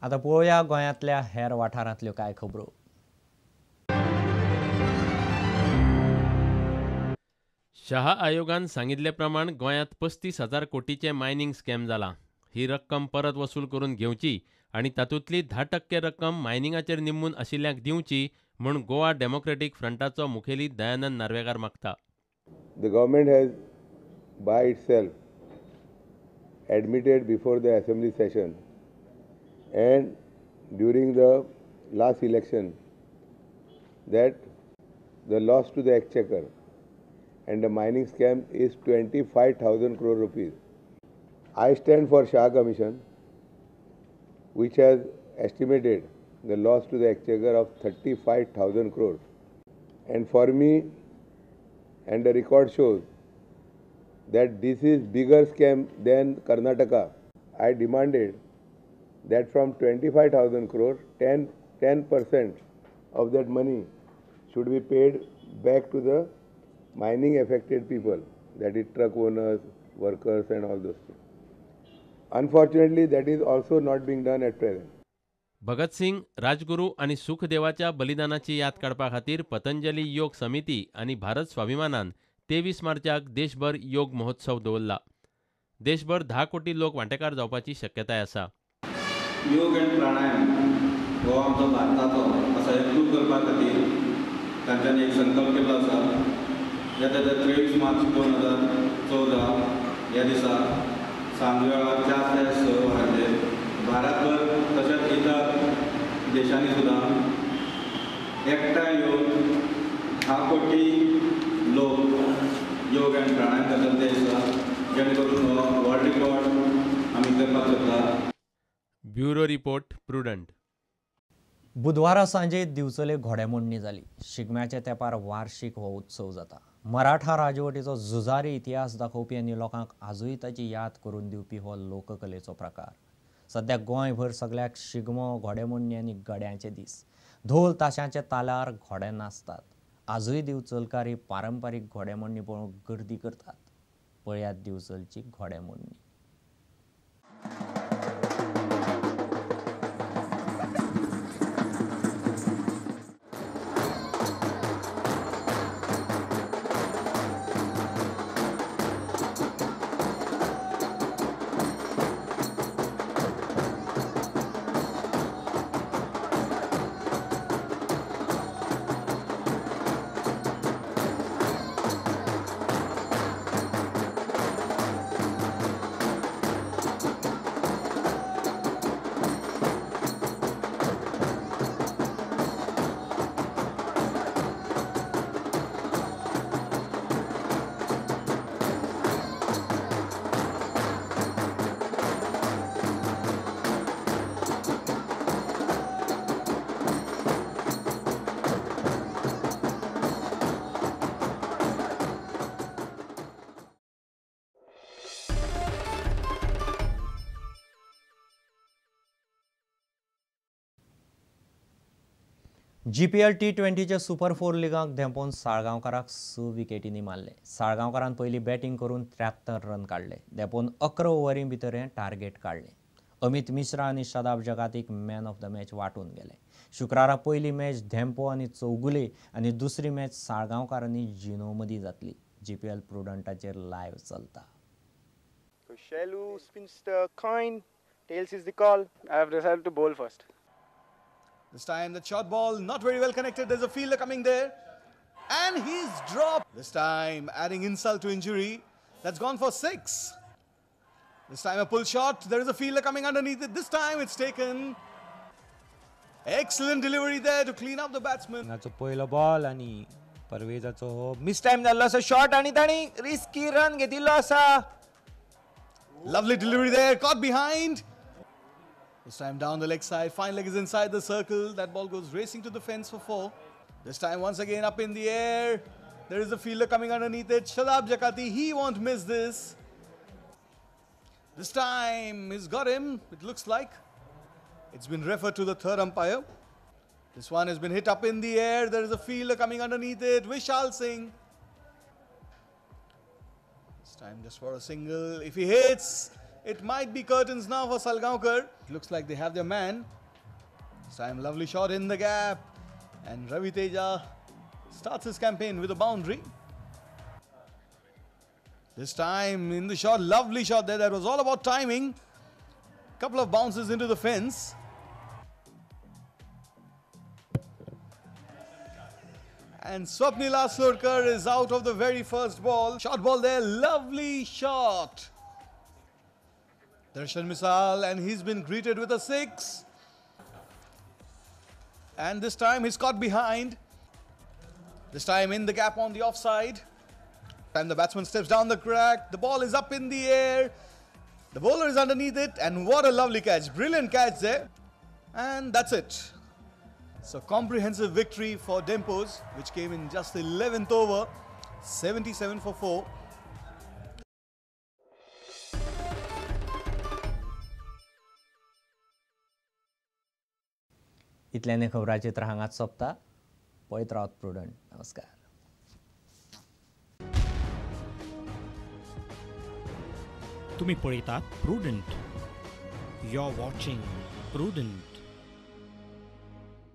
आतां पळोवया गोंयांतल्या हेर वाठारांतल्यो कांय खबरो. शहा आयोगान सांगिल्ले प्रमाण गोंयांत 35,000 कोटीचें मायनिंग स्कॅम जाला. ही रक्कम परत वसूल करून घेवची आनी तातूंतली 10% रक्कम मायनिंगाचेर निंबून आशिल्ल्यांक दिवची म्हूण गोवा डेमोक्रेटीक फ्रंटाचो मुखेली दयानंद नार्वेकार मागता. The government has by itself admitted before the assembly session and during the last election that the loss to the exchequer and the mining scam is 25,000 crore rupees. I stand for Shah Commission, which has estimated the loss to the exchequer of 35,000 crores. And for me, and the record shows that this is bigger scam than Karnataka. I demanded that from 25,000 crore, 10% of that money should be paid back to the mining affected people, that is truck owners, workers and all those things. Unfortunately, that is also not being done at present. Bhagat Singh, Rajguru आनी सुखदेवाच्या बलिदानाची याद काडपा खातीर पतंजली योग समिती आनी भारत स्वाभिमानान 23 मार्चाक देशभर योग महोत्सव दवरला. देशभर 10 कोटी लोक वांटेकार जावपाची शक्यताय आसा. योग आनी प्राणायाम हो आमचो भारताचो असो एकरूप करपा खातीर तांच्यांनी एक संकल्प केल्लो आसा. ज्या 23 मार्च 2014 ह्या दिसा सांजवेळा 4 ते 6 वरांचेर भारतभर तशेंच इतर देशांनी सुद्दां एकठांय येवन 10 कोटी लोक योग आनी प्राणायाम करतले त्या दिसा, जेणे करून हो वर्ल्ड रिकॉर्ड आमी करपाक शकता. Bureau report, Prudent. बुधवारा सांजे दिवचले घोडेमोडणी जाली. शिगम्याच्या तेंपार वार्षिक हो उत्सव जाता. मराठा राजवटीचो झुजारी इतिहास दाखोवपी आनी लोकांक आजूय ताची याद करून दिवपी हो लोककलेचो प्रकार. सद्या गोंयभर सगळ्याक शिगमो, घोडेमोडणी आनी गड्यांचे दीस. धोल ताशांच्या तालार घोडे नाचतात. आजूय दिवचलकार ही पारंपारीक घोडेमोडणी पळोवंक गर्दी करतात. पळयात दिवचलची घोडेमोडणी. जीपीएल T20च्या सुपर 4 लिगाक धेंपोवन साळगांवकाराक 6 विकेटींनी मारले. साळगांवकारान पयली बॅटींग करून 73 रन काडले. धेंपोवन 11 ओव्हरीं भितर हें टार्गेट काडलें. अमित मिश्रा आनी शादाब जगातीक मॅन ऑफ the match वांटून गेले. शुक्रारा पयली मॅच धेंपो आनी चौगुले आनी दुसरी मॅच साळगांवकार आनी जिनो मदीं जातली. जीपीएल प्रुडंटाचेर लायव्ह चलता. Shailu spins the coin, tails is the call. I have decided to bowl first. This time the short ball not very well connected. There's a fielder coming there. And he's dropped. This time adding insult to injury. That's gone for 6. This time a pull shot. There is a fielder coming underneath it. This time it's taken. Excellent delivery there to clean up the batsman. That's a पहिलो ball आणि परवेजाचो miss time जाल्लो आसा shot आणि ताणी risky run घेतिल्लो आसा. Lovely delivery there. Caught behind. This time down the leg side, fine leg is inside the circle. That ball goes racing to the fence for 4. This time once again up in the air. There is a fielder coming underneath it. Shadab Jakati, he won't miss this. This time he's got him, it looks like. It's been referred to the third umpire. This one has been hit up in the air. There is a fielder coming underneath it. Vishal Singh. This time just for a single. If he hits, It might be curtains now for Salgaonkar. It looks like they have their man. This time, lovely shot in the gap. And Ravi Teja starts his campaign with a boundary. This time in the shot, lovely shot there. That was all about timing. Couple of bounces into the fence. And Swapnil Aslurkar is out of the very first ball. Short ball there, lovely shot. Darshan Misal, and he's been greeted with a 6. And this time he's caught behind. This time in the gap on the offside. And the batsman steps down the crack. The ball is up in the air. The bowler is underneath it. And what a lovely catch. Brilliant catch there. And that's it. So comprehensive victory for Dempo's, which came in just the 11th over, 77 for 4. इतल्याने खबराचित्र हांगाच सोंपता. पळयत रावत prudent. नमस्कार. तुम्ही पळयतात Prudent. You are watching Prudent.